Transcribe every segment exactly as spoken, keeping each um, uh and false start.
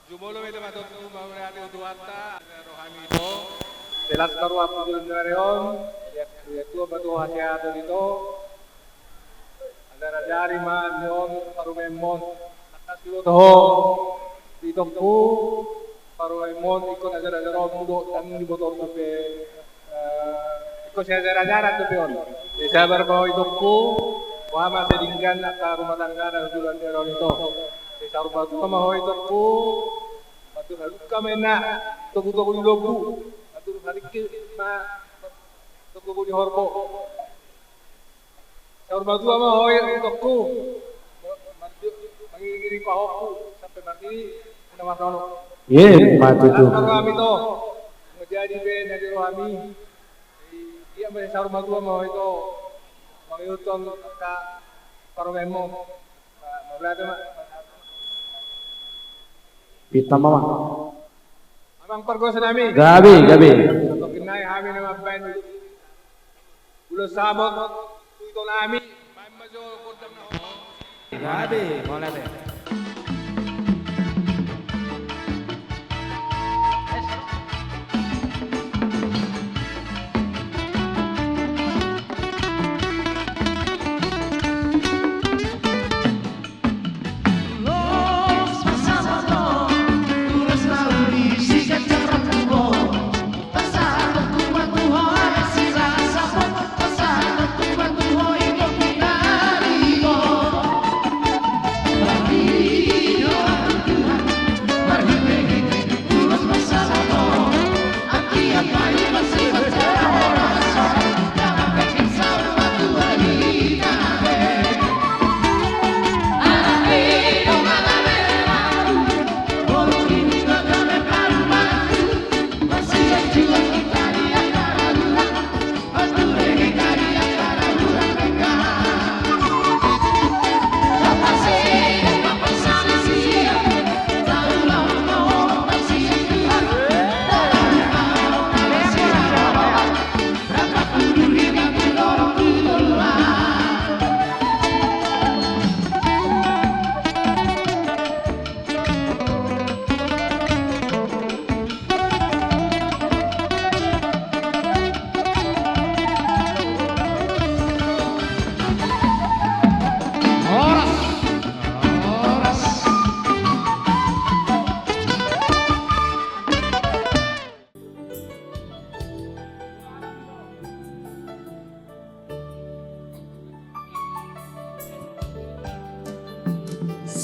Jumolo ma ito ma Tondi, mauliate tu Tuhanta, rohami ito. Silas parumaenmon di ari on, ia, ia tua ma tu hasea Tondi ito. Ajar-ajari ma on parumaenmon. Tangkas diboto ho itongku, parumaenmon ingkon ajar-ajar on do, ndang diboto ho dope. Eh, ingkon siajar-ajaran dope on. Jadi sabar ma ho itongku, boha ma sai denggan angka rumah tangga na hujolo di ari on ito. Jadi saur matua ma ho itongku, manang na dungka ma inna togu-togu ni lombu, manang na ringkot ma togu-togu ni horbo. Saur matua ma ho itongku, mangiring-iring pahompu sampe martini na marnono. Emma tutu. Las ma rohami ito, manjadi pe na di rohami. Jadi, ia ma saur matua ma ho ito, mangihuthon angka parumaenmon. Mauliate ma. Pinta ma. Amang pargonsi nami. Gabe, gabe. Songon i nai hami na mambahen ulos samot tu ito nami. Bahen ma jo gondang na ho. Gabe, mauliate.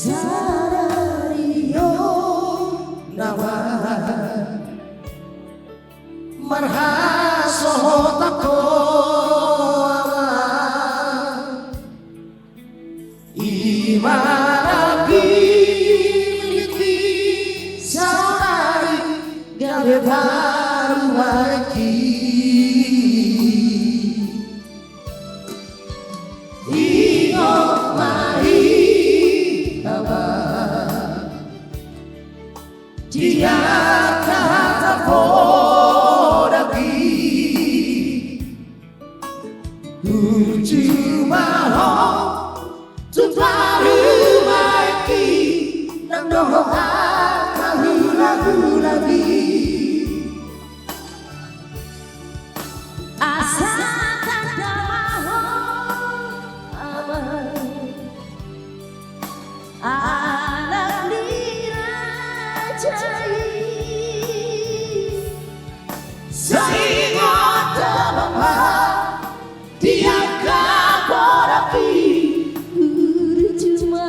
Sadari on na marhasohotan ho, Amang. I ma na pinillit ni saudari gabe parumaenki. Ingot ma i, Amang, di angka hata podang i. Uju ma ho tu parumaenki, nang dohot angka hulahulami. Asa tanda ma ho, Amang, anak ni raja i. Sai ingot ma ho di angka podang i, uju ma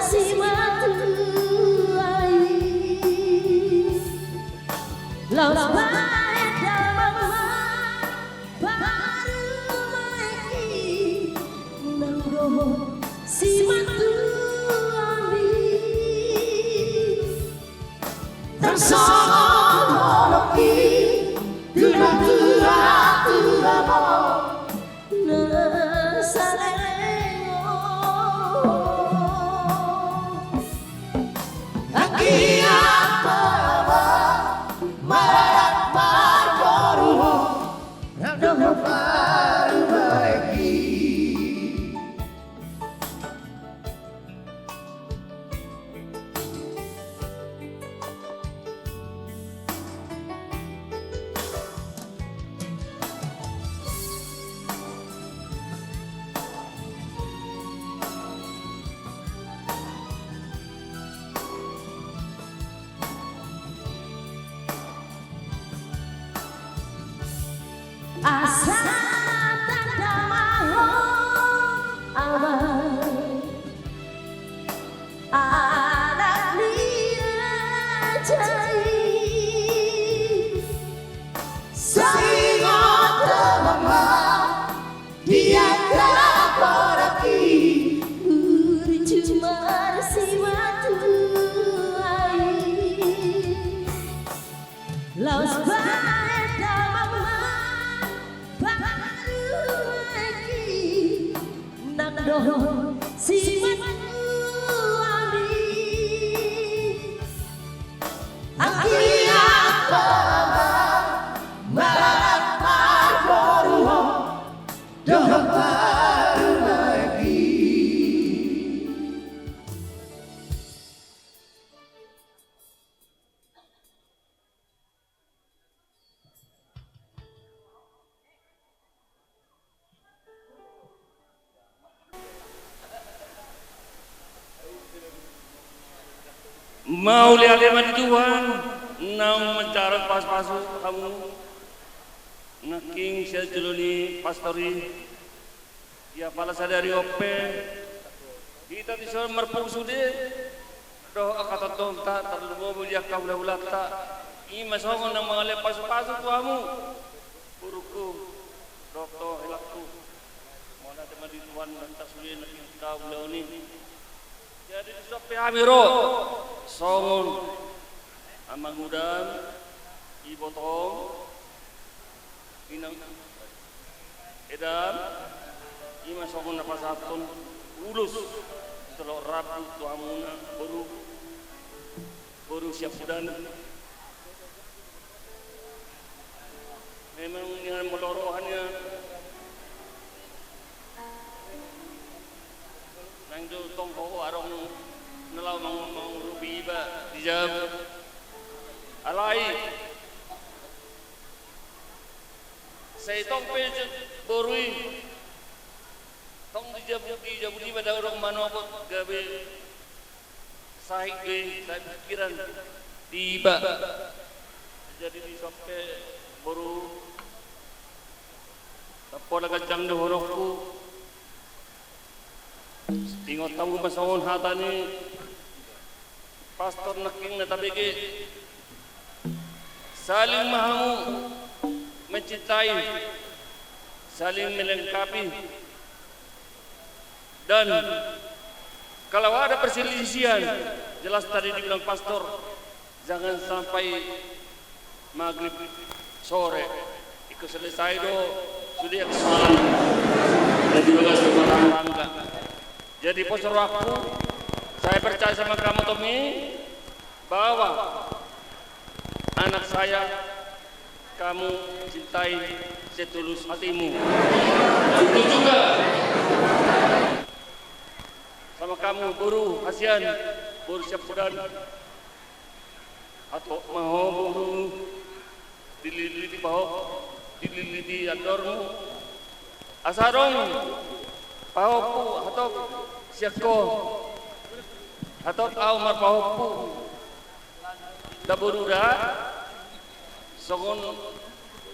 simatua i. Laos bahen damang ma parumaenki, nang dohot simatuami. Tarsongon holong i tu natuatua on na saleleng on. Anggiat ma maradat marboru ho, nang dohot parumaenki. Sai, sai ngot ma di angka poraki, burju marsimatua i. Laos baen damang ma parumaenki, nang dohot simatuami. Anggiat ma, marboru ho dohot parumaenki. Mauliate ma di Tuhan, naung manjarat pasupasu hamu nangkin sian jolo ni pastor i. Ia pala sadari on pe hita dison marpungu sude dohot angka tontonta, tarlumobi di angka hulahulanta. I ma songon na mangalean pasupasu tu hamu, borungku dohot helangku. Mauliate ma di Tuhan, nunga sude nangkin hita ulaon i. Jadi dison pe hami ro songon amang udam, ibotom, inang edam, i ma songon na pasahathon ulos, tolok rambu tu hamuna boru, boru Siapudan. Memang nian molo roha nian, naeng do tong ho adong na laho mang-, mangurupi iba di jabu. Alai sai tong pe boru i, tong di jabu, di jabu niba ndang adong manopot, gabe sahit do i, sahit pikiran di iba. Jadi dison pe boru, tong pola ganjang dohononku. Ingot hamu ma songon hata ni pastor nangkin na tabege. Saling ma hamu mencintai, saling melengkapi. Dan kalau ada perselisihan, jelas tadi dibilang pastor, jangan sampai maghrib sore. Ingkon selesai do sude kesalahan dan juga rumah tangga. Jadi pos rohangku, saya percaya sama kamu, Tommy, bahwa anak saya kamu cintai setulus hatimu. Begitu juga sama kamu, boru hasian, boru Siapudan. Hatop ma ho boru, dililiti pahop, dililiti andormu. Asa adong pahophu hatop sian ho, hatop ahu marpahophu. Taboru da songon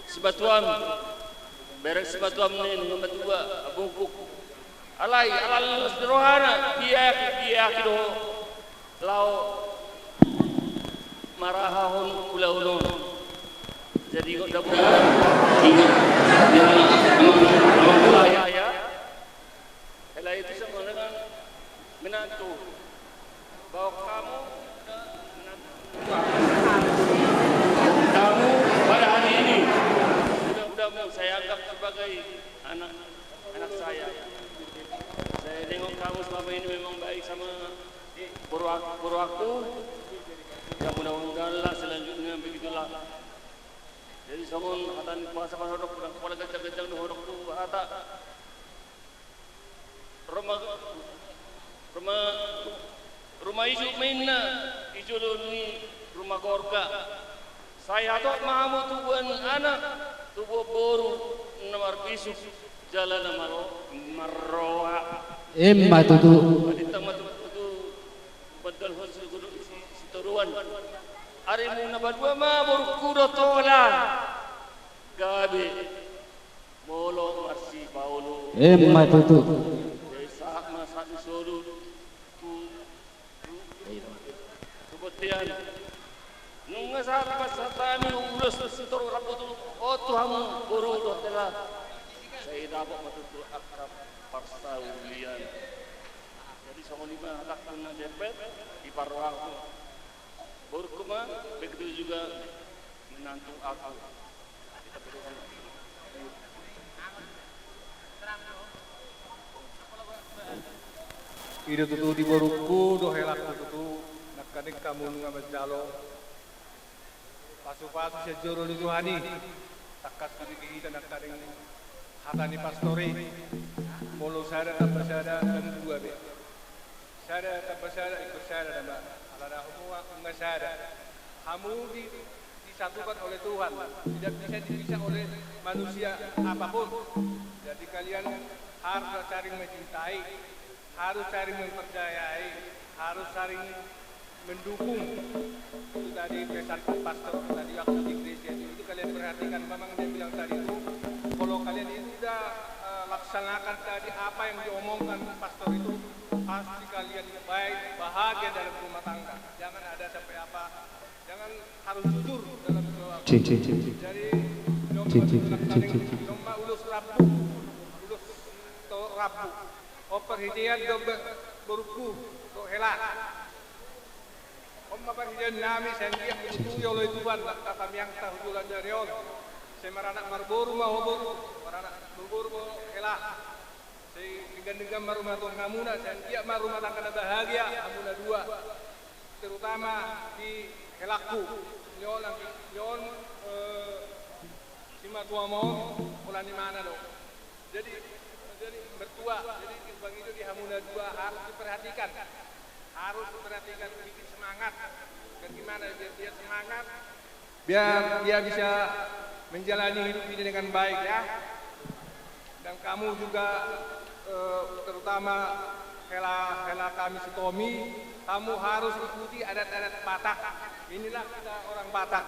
simatuam, bereng simatuam ni nunga matua, abungkuk. Alai ala las ni rohana, diakiakion do ho laho marahahon ulaon on. Jadi ingot da boru, ingot. Dia anak, anak, anak tua ya. Hela itu sama dengan menantu. Bahwa kamu menantu. Kamu pada hari ini, mudah-mudahan saya anggap sebagai anak, anak saya. Saya tengok kamu selama ini memang baik sama boru ak-, boru aku. Ya, mudah-mudahanlah selanjutnya begitulah. Jadi songon hata ni puasa, dohononku, ndang pola ganjang-ganjang dohononku hata. Ruma, ruma, ruma ijuk ma inna, ijuk do ni ruma gorga. Sai hatop ma hamu tubuan anak, tubuan boru na marbisuk jala na malo-, marroha. Emma tutu. Adinta ma tutu, tutu mandalhon si, si, sitoruan. Arimu na palua ma borungku do tola. Gabe molo marsipaolo. Emma tutu. Jadi sahat ma sahat ni solu tu, tu, tu bontean. Nunga sahat ma hami ulos sitorop rambu tu, o, tu hamu boru dohot hela. Sai dapot ma tutu angka parsaulian. Jadi songon i ma hatangku na dempet, diparrohahon borungku ma, begitu juga menantu aku. I do tutu di borungku dohot helangku tutu, nangkaning hamu nunga manjalo pasupasu sian joro ni Tuhan i. Tangkas tutu di hita nangkaning hata ni pastor i, molo sada tamba sada, dang dua be. Sada tamba sada ingkon sada nama, alana hamu nunga sada. Hamu di, disatukan oleh Tuhan, tidak bisa dipisah oleh manusia apapun. Jadi kalian harus saling mencintai, harus saling mempercayai, harus saling mendukung. Itu tadi pesan pastor tadi waktu di gereja itu, itu kalian perhatikan, memang dia bilang tadi itu, kalau kalian itu sudah, eh, laksanakan tadi apa yang diomongkan pastor itu, pasti kalian baik, bahagia dalam rumah tangga. Jangan ada sampai apa, jangan, harus jujur dalam soal. Cik, cik, cik, cik. Jadi, cik, cik, cik, cik, cik, cik. Noma ulos rambu, ulos to rambu. O, parhitean do be-, borungku, do hela. On ma parhitean nami, sai anggiat mangihut jolo i Tuhan, angka tamiangta tu joloan ni ari on. Sai maranak marboru ma ho boru, maranak marboru ma ho hela. Sai denggan-denggan ma rumah tanggamuna, sai anggiat ma rumah tangga na bahagia, hamuna dua. Terutama di helangku, ni on, ni on, eh, simatua ma on, holan imana do. Jadi, jadi mertua, jadi pangido di hamuna dua harus diperhatikan. Harus diperhatikan, bikin semangat. Biar gimana, biar dia semangat, biar dia bisa menjalani hidup ini dengan baik, ya. Dan kamu juga, eh, terutama hela, hela kami si Tommy, kamu harus ikuti adat-adat Batak. Inilah kita orang Batak.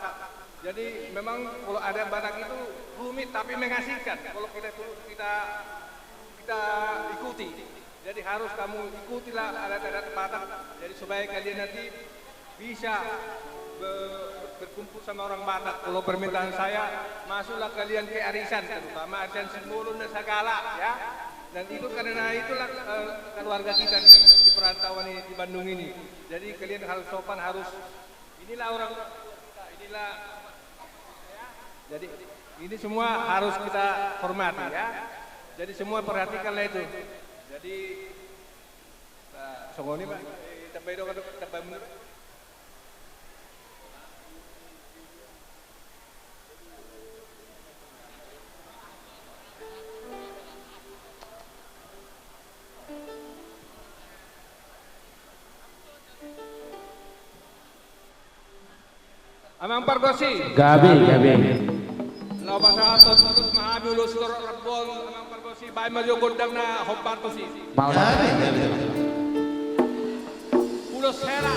Jadi, memang kalau adat Batak itu rumit, tapi mengasihkan kalau kita tu-, kita, kita ikuti. Jadi, harus kamu ikutilah adat-adat Batak. Jadi, supaya kalian nanti bisa be-, berkumpul sama orang Batak. Kalau permintaan saya, masuklah kalian ke arisan, terutama arisan Simbolon dan Sagala, ya. Dan itu karena itulah, eh, keluarga kita di, di perantauan ini, di Bandung ini. Jadi, kalian harus sopan, harus Inilah orang, inilah. Jadi, ini semua harus kita hormati, ya. Jadi, semua perhatikanlah itu. Jadi, nah, songon i ma, eh, tambai dong, tambai mundur. Amang pargonsi. Gabe, gabe. Laho pasahathon ma hami ulos sitorop rambu on, amang pargonsi, baen ma jo gondang na hombar tusi. Mau. Gabe, gabe. Ulos hela.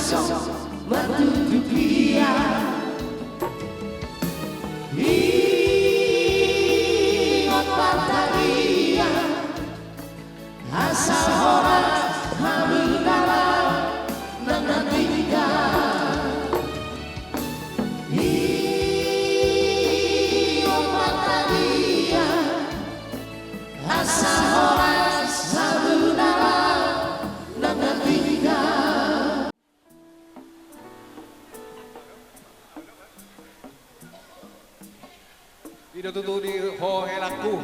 Matutu ia. Ingot ma talia, asa horas hamu dalan nang na tinggal. Ingot ma talia, asa horas hamu dalan nang na tinggal. I do tutu di ho helangku.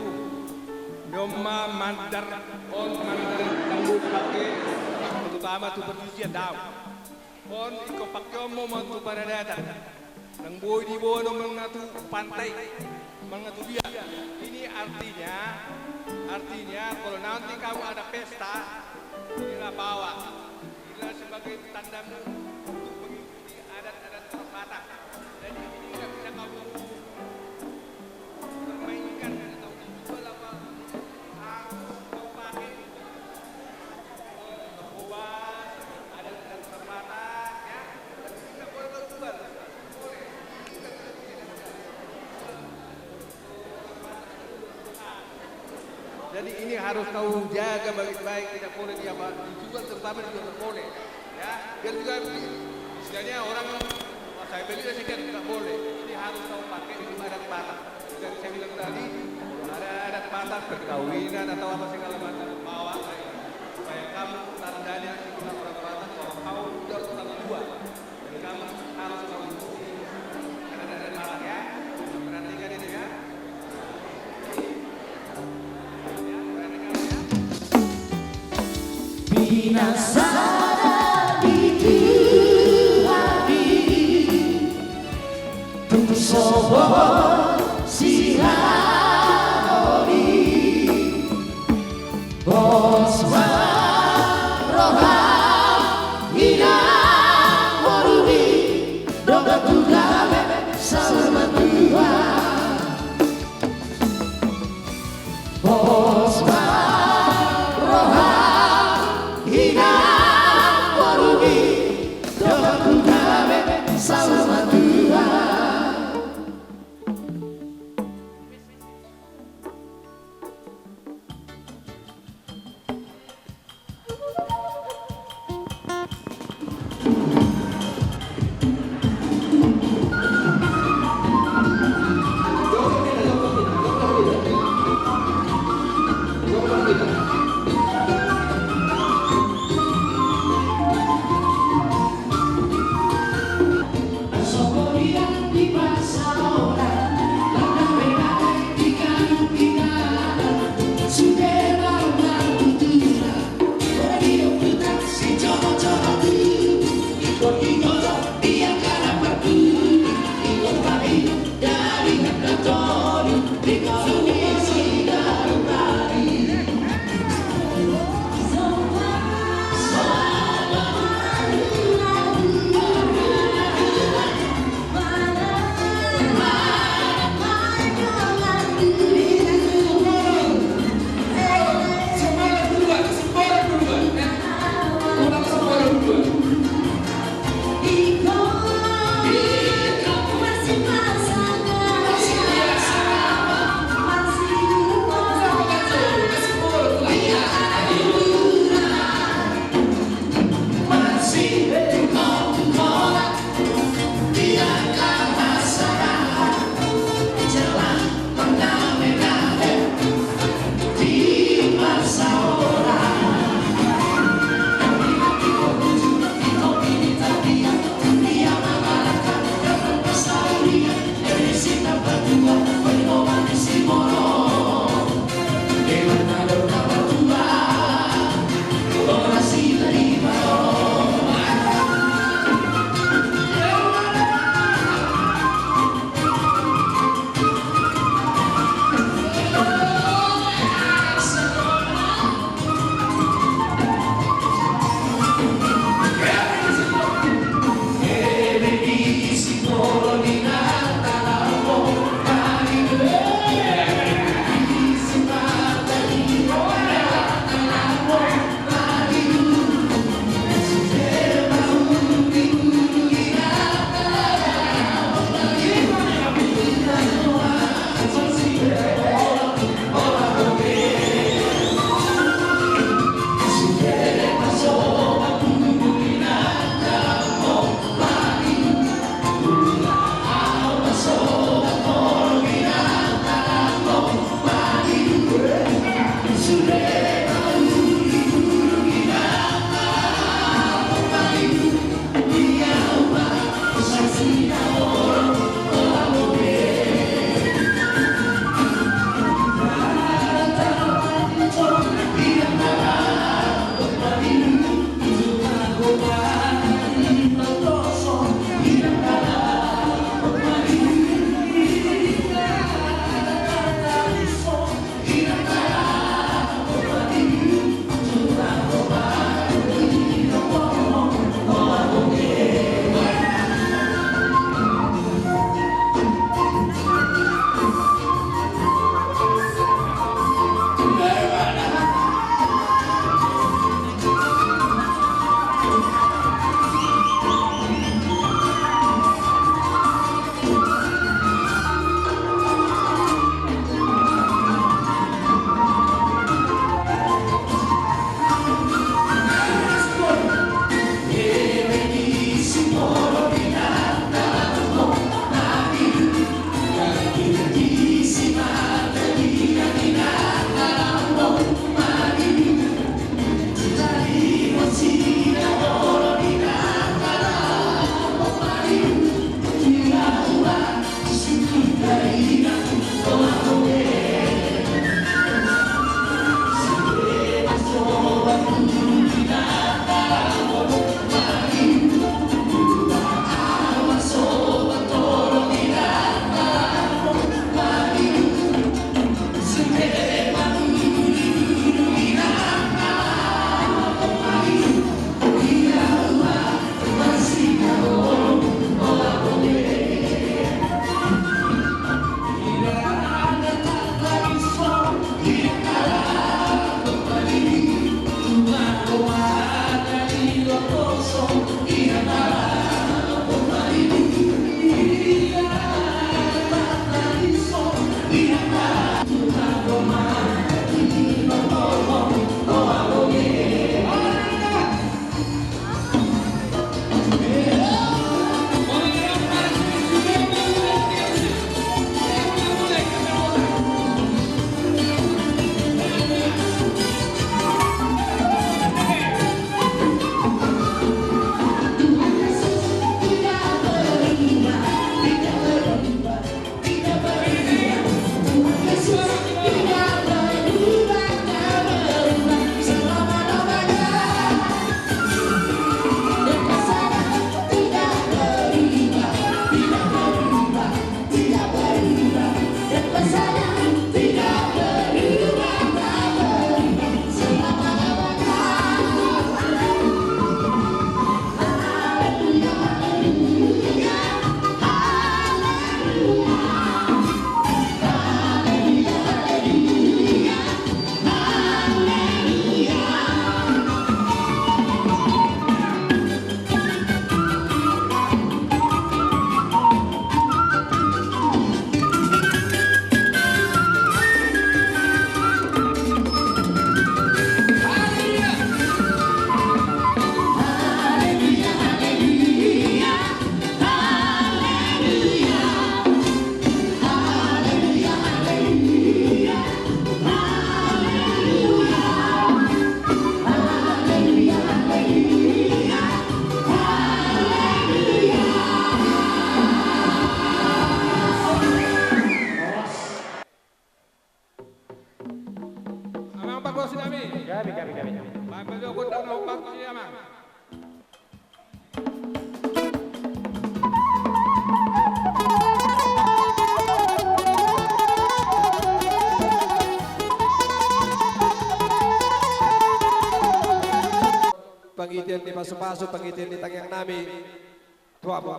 Di on ma mandar, on mandar, nang boi pake, terutama tu perjujian dao. On ingkon pakeonmu ma tu paradaton. Nang boi diboan on manang na tu pantai, manang na tu dia. Ini artinya, artinya kalau nanti kamu ada pesta, inilah bawa. Inilah sebagai tandamu untuk mengikuti adat-adat orang Batak. Jadi ini nggak bisa kamu permainkan atau dijual apa, harus kamu pakai. Narkoba, adat-adat orang Batak, ya. Tapi nggak boleh kamu jual. Boleh. Jadi ini harus kau jaga baik-baik, tidak boleh dia apa, dijual, terutama dijual, tidak boleh. Ya, biar juga istilahnya orang, "Wah, saya beli dari sekian," tidak boleh. Ini harus kau pakai di adat Batak. Seperti saya bilang tadi, ada adat Batak perkawinan atau apa segala macam, bawa, supaya kamu tandanya itulah orang Batak bahwa kau udah tukang jual. Binasa di Tuhan i, tung so boi sihaholi. Pos ma roha, inang boru i, dongan tu gabe saur matua. Pos ma roha, inang boru i, dongan tu gabe saur matua. Pangidoan ni pasupasu, pangidoan ni tangiang nami tu hamu.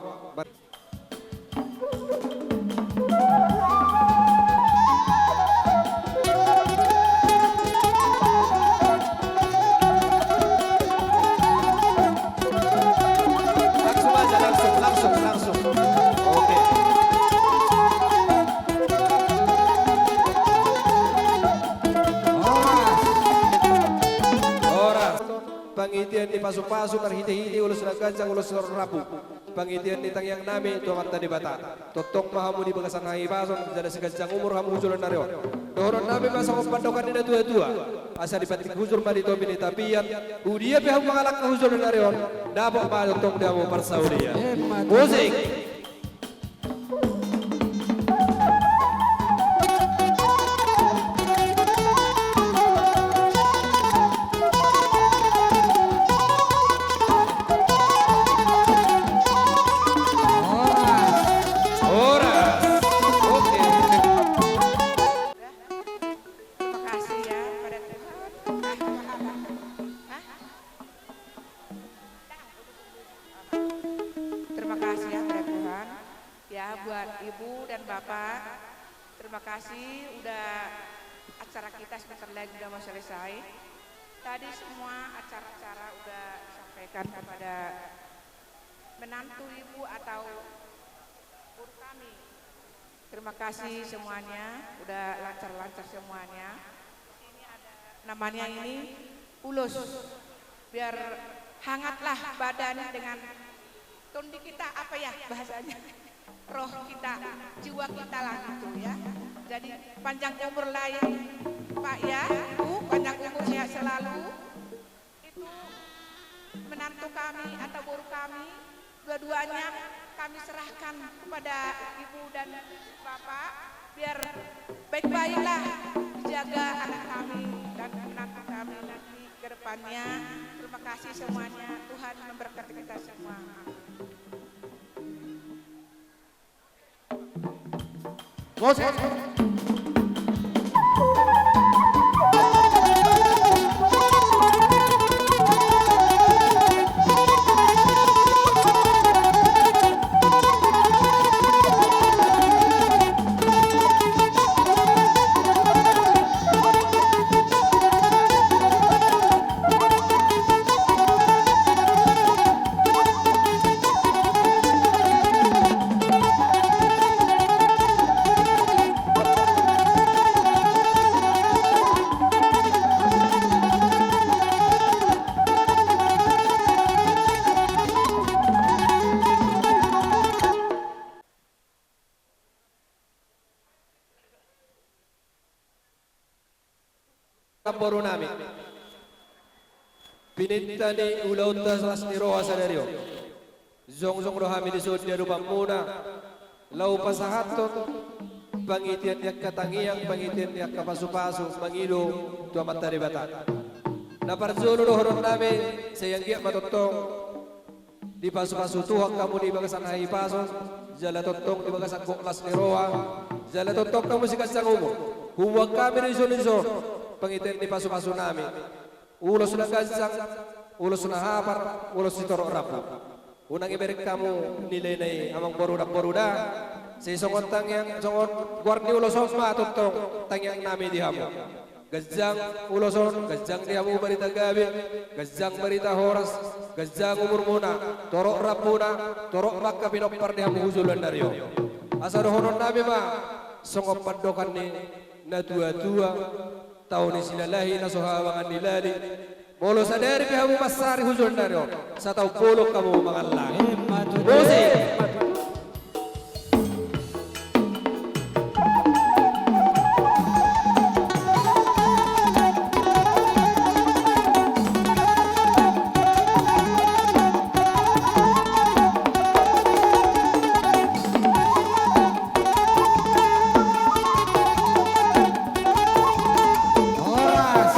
Langsung aja, langsung, langsung, langsung. Oke. Horas. Horas. Pangidoan ni pasupasu marhitehite ulos na ganjang, ulos na rambu. Pangidoan ni tangiang nami tu Amanta Debata. Tongtong ma hamu di bagasan hahipason, jala siganjang umur hamu hujolo ni ari on. Dohonon nami ma songon pandohan ni natuatua: Asa dipantik hujur ma di topi ni tapian, di dia pe hamu mangalangka hujolo ni ari on, dapot ma tongtong di hamu parsaulian. Emma tutu. Musik. Horas. Horas. Oke. Terima kasih ya pada Tuhan. Hah? Terima kasih ya pada Tuhan. Ya, buat Ibu dan Bapak, terima kasih udah, acara kita sebentar lagi udah mau selesai. Tadi semua acara-acara udah disampaikan kepada menantu Ibu atau guru kami. Terima kasih semuanya, udah lancar-lancar semuanya. Ini ada namanya ini ulos. Biar hangatlah badan dengan tondi kita, apa ya bahasanya? Roh kita, jiwa kita lah gitu ya. Jadi panjang umur lah ya, Pak ya, Ibu, panjang umur, sehat selalu. Itu menantu kami atau boru kami, dua-duanya kami serahkan kepada Ibu dan Bapak, biar baik-baiklah dijaga anak kami dan menantu kami nanti ke depannya. Terima kasih semuanya, Tuhan memberkati kita semua. Amin. Namboru nami, pinangido ni ulaonta las ni roha sadari on. Jongjong do hami dison di adopanmuna laho pasahathon pangidoan ni angka tangiang, pangidoan ni angka pasupasu mangido tu Amanta Debata. Na parjolo dohonon nami, sai anggiat ma tongtong dipasupasu Tuhan hamu di bagasan hahipason, jala tongtong di bagasan gok las ni roha, jala tongtong hamu siganjang umur. Huboan hami dison, dison pangidoan ni pasupasu nami. Ulos na ganjang, ulos na hapar, ulos sitorop rambu. Unang dibereng hamu nilaina i, amang boru, namboru da. Sai songon tangiang, songon goar ni ulos on ma tongtong tangiang nami di hamu. Ganjang ulos on, ganjang di hamu barita gabe, ganjang barita horas, ganjang umurmuna, torop rambuna, torop ma angka pinompar di hamu hujolo ni ari on. Asa dohonon nami ma songon pandohan ni natuatua: Tao ni silalahi na so habangan ni lali. Molo sadari pe hamu mansari hujolo ni ari on, sataon bolon hamu mangallang. Emma tutu. Musik. Horas.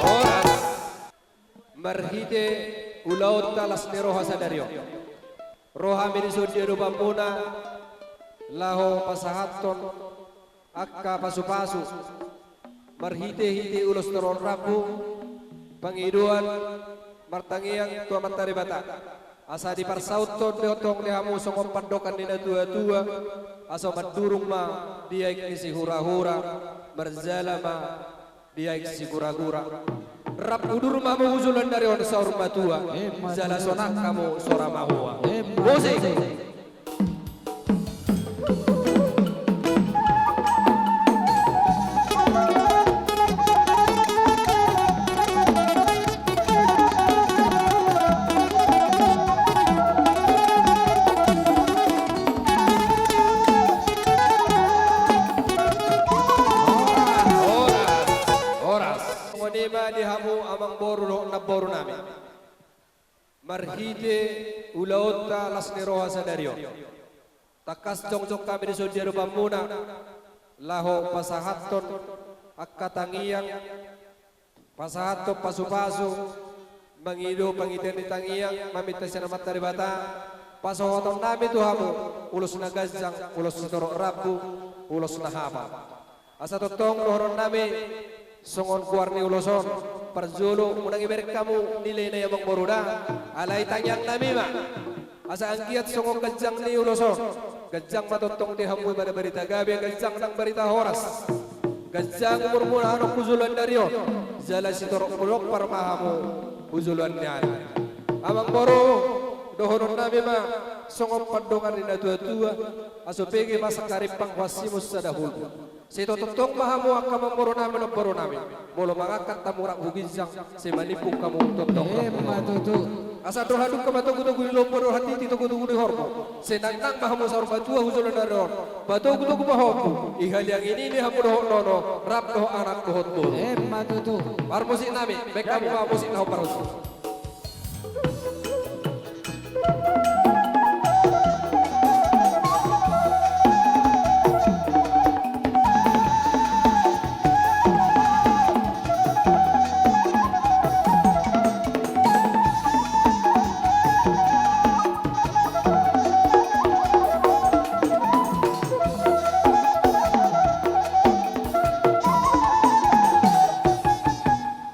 Horas. Marhite ulaonta las ni roha sadari on, ro hami dison di adopanmuna laho pasahathon angka pasupasu marhitehite ulos torop rambu, pangidoan Martangiang tu Amanta Debata, asa diparsauthon do tong di hamu songon pandohan ni natuatua, asa mandurung ma di aek ni sihurahura, marjala ma di aek siguragura. Rap udur ma hamu hu joloan ni ari on saur matua, jala sonang hamu sora mahoa. Musik. Horas, horas. Songon i ma di hamu amangboru dohot namboru nami. Marhite ulaonta las ni roha sadari on, tangkas jongjong hami dison di adopanmuna, laho pasahathon angka tangiang, pasahathon pasupasu, mangido pangidoan ni tangiang, maminta sian Amanta Debata, pasahaton nami tu hamu, ulos na ganjang, ulos sitorop rambu, ulos na hapal. Asa tongtong dohonon nami songon goar ni ulos on, parjolo unang ibereng hamu nilai na i amangboru da, alai tangiang nami ma. Asa anggiat songon ganjang ni ulos on, ganjang ma tongtong di hamu barita gabe, ganjang nang barita horas. Ganjang umurmuna annon hu joloan ni ari on, jala sitorop pinompar ma hamu hu joloan ni ari. Amangboru, dohonon nami ma songon pandohan ni natuatua, aso pege ma sangkarimpang, huansimun sada hulhul. Sai tongtong ma hamu angka amangboru nami, namboru nami, molo mangangkat hamu rap hu ginjang, sai manimbung hamu tongtong. Emma tutu. Asa andor hadungka ma togutogu ni lombu, andor hatiti togutogu ni horbo. Sai nangnang ma hamu saur matua hu joloan ni ari on, patogutogu pahompu, i haliang i nini hamu dohot nono, rap dohot anak dohot boru. Emma tutu. Parmusik nami, baen hamu ma musik na hombar on.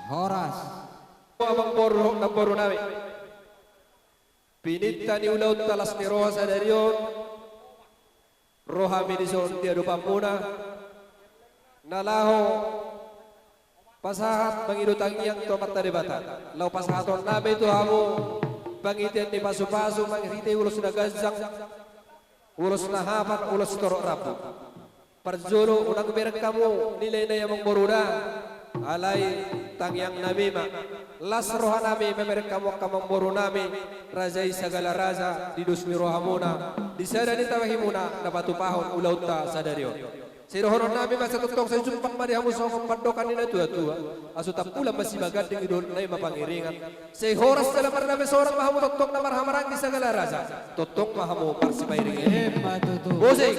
Horas. Amangboru, namboru nami. Pinta ni ulaonta las ni roha sadari on, ro hami dison di adopanmuna, na laho pasahat mangido tangiang tu Amanta Debata. Laho pasahaton nami tu hamu pangidoan ni pasupasu marhite ulos na ganjang, ulos na hapal, ulos sitorop rambu. Parjolo unang bereng hamu nilai na i amangboru da, alai tangiang nami ma. Las roha nami mamereng hamu angka amangboru nami, raja i sagala raja, di dos ni rohamuna, di sada ni tabahimuna na patupahon ulaonta sadari on. Sai dohonon nami ma, sai tongtong sai jumpang ma di hamu songon pandohan ni natuatua, aso tampulan ma sibaganding, i dohot na i ma pangiringan. Sai horas jala mardabe sorang ma hamu tongtong na marhahamaranggi sagala raja, tongtong ma hamu marsipairingiringan. Emma tutu. Musik.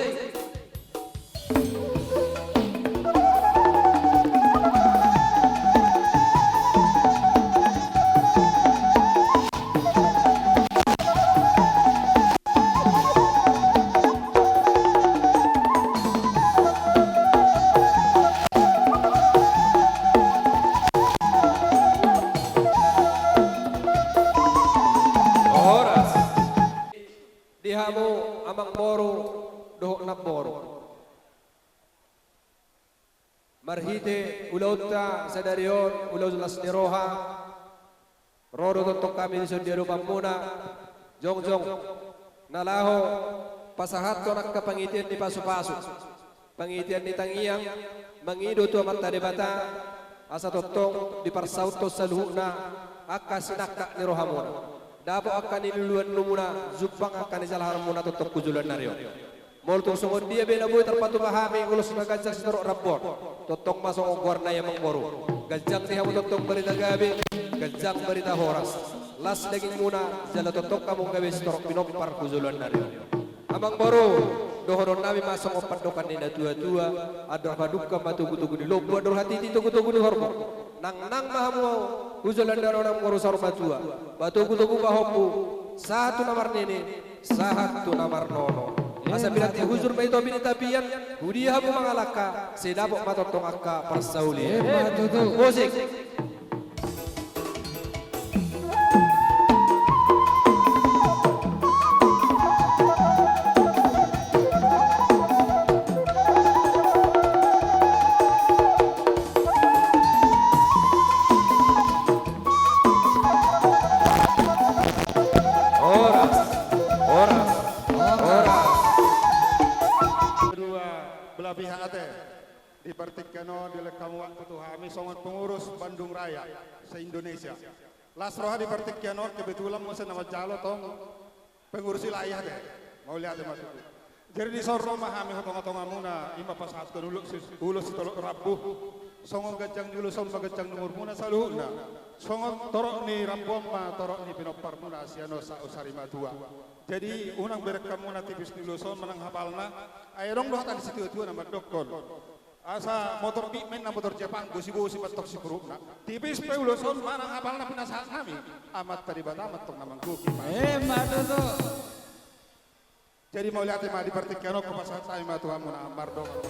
Horas. Di hamu amangboru dohot namboru. Marhite ulaonta sadari on, ulaon las ni roha, ro do tongtong hami dison di adopanmuna, jongjong na laho pasahathon angka pangidoan ni pasupasu, pangidoan ni tangiang, mangido tu Amanta Debata, asa tongtong diparsauthon saluhutna angka sinangkap ni rohamuna. Dapot angka niluluanmuna, jumpang angka nijalahanmuna tongtong hu joloan ni ari on. Molo tung songon dia be na boi tarpatupa hami ulos na ganjang sitorop rambu on, tongtong ma songon goar na i amangboru. Ganjang di hamu tongtong barita gabe, ganjang barita horas. Las dagingmuna, jala tongtong hamu gabe sitorop pinompar hu joloan ni ari on. Amangboru, dohonon nami ma songon pandohan ni natuatua, andor hadungka ma togutogu ni lombu, andor hatiti togutogu ni horbo. Nangnang ma hamu hu joloan ni ari on amangboru saur matua, patogutogu pahompu, sahat tu na marnini, sahat tu na marnono. Asa pinantik hujur ma i topi ni tapian, hu dia hamu mangalangka, sai dapot ma tongtong angka parsaulian. Emma tutu. Musik. Partingkian on dilehon hamu waktu tu hami songon pengurus Bandung Raya se-Indonesia. Las roha di partingkian on, kebetulan muse na manjalo tong pengurus wilayah be. Mauliate ma tutu. Jadi dison ro ma hami tu tongatongamuna, ima pasahathon ulos, ulos sitolop rambu. Songon ganjang ni ulos on ma ganjang ni umurmuna saluhutna. Songon torop ni rambu on ma torop ni pinomparmuna sian on saut sari matua. Jadi unang bereng hamuna tipis ni ulos on manang hapalna. Ai adong do hata ni situatua na mandokkon, asa motor Big Man na motor Jepang, gosigosi ma antong sipurukna. Tipis pe ulos on manang hapalna pinasahat hami, Amanta Debata ma antong na manggohi. Ima tutu. Jadi mauliate ma, di partingkian on hupasahat hami ma tu hamuna, mardongan ma.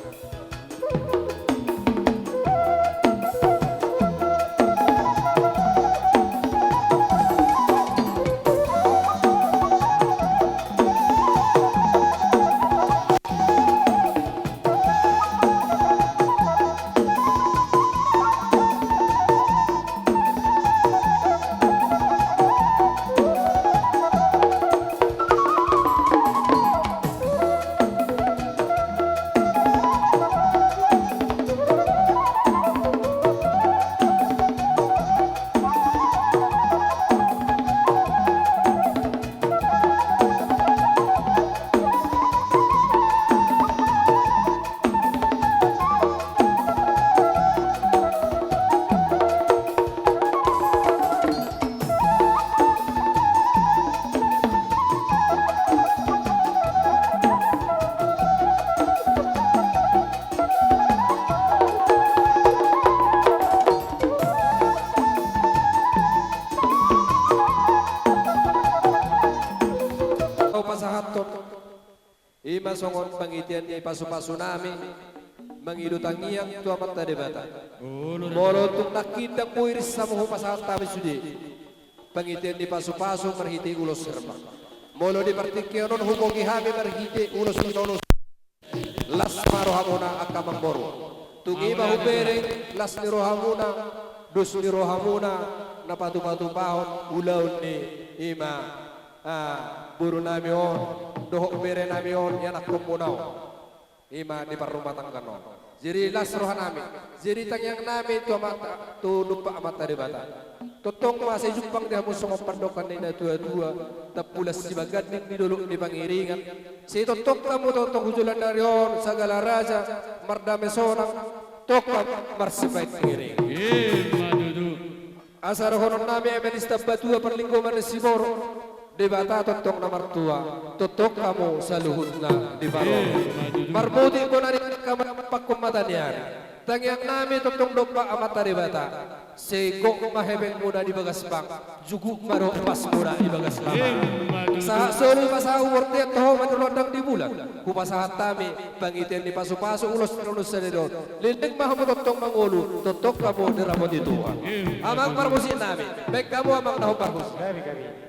Hupasahathon ima songon pangidean ni pasupasu nami, mangido tangiang tu Amanta Debata. Molo tung nangkin ndang boi rinsamu, hupasahat hami sude pangidean ni pasupasu marhite ulos herbang. Molo di partingkian on hubogi hami marhite ulos ni na ulos, las ma rohamuna angka amangboru. Tung ima hubereng las ni rohamuna, dos ni rohamuna, na patupatupahon ulaon ni ima, ah, boru nami on dohot bere nami on, ianakhonmuna on, ima di parrumatanggaon on. Jadi las roha nami, jadi tangiang nami tu Amanta, tu dompak Amanta Debata. Tongtong ma sai jumpang di hamu songon pandohan ni natuatua, tampulan sibaganding di dolok ni pangiringan. Sai tongtong hamu tongtong hu joloan ni ari on sagala raja mardame sonang, tongtong marsipaingiringan. Ima tutu. Asa dohonon nami, eme ni sitamba tua parlinggoman ni siborok, Debata tongtong na martua, tongtong hamu saluhutna diparorot. Ima tutu. Marmutik bona ni angka, manampakkon mata ni ari. Tangiang nami tongtong dompak Amanta Debata. Sai gok ma hepengmuna di bagas bang, juguk ma dohot pasmuna di bagas lama. Ima tutu. Sahat solu ma sahat umurta, toho ma di rondang di bulan. Hupasahat hami pangidean ni pasupasu ulos na ulos sadari on. Leleng ma hamu tongtong mangolu, tongtong hamu dirapoti Tuhan. Ima tutu. Amang parmusik nami, baen hamu amang na hombar musik. Gabe, gabe.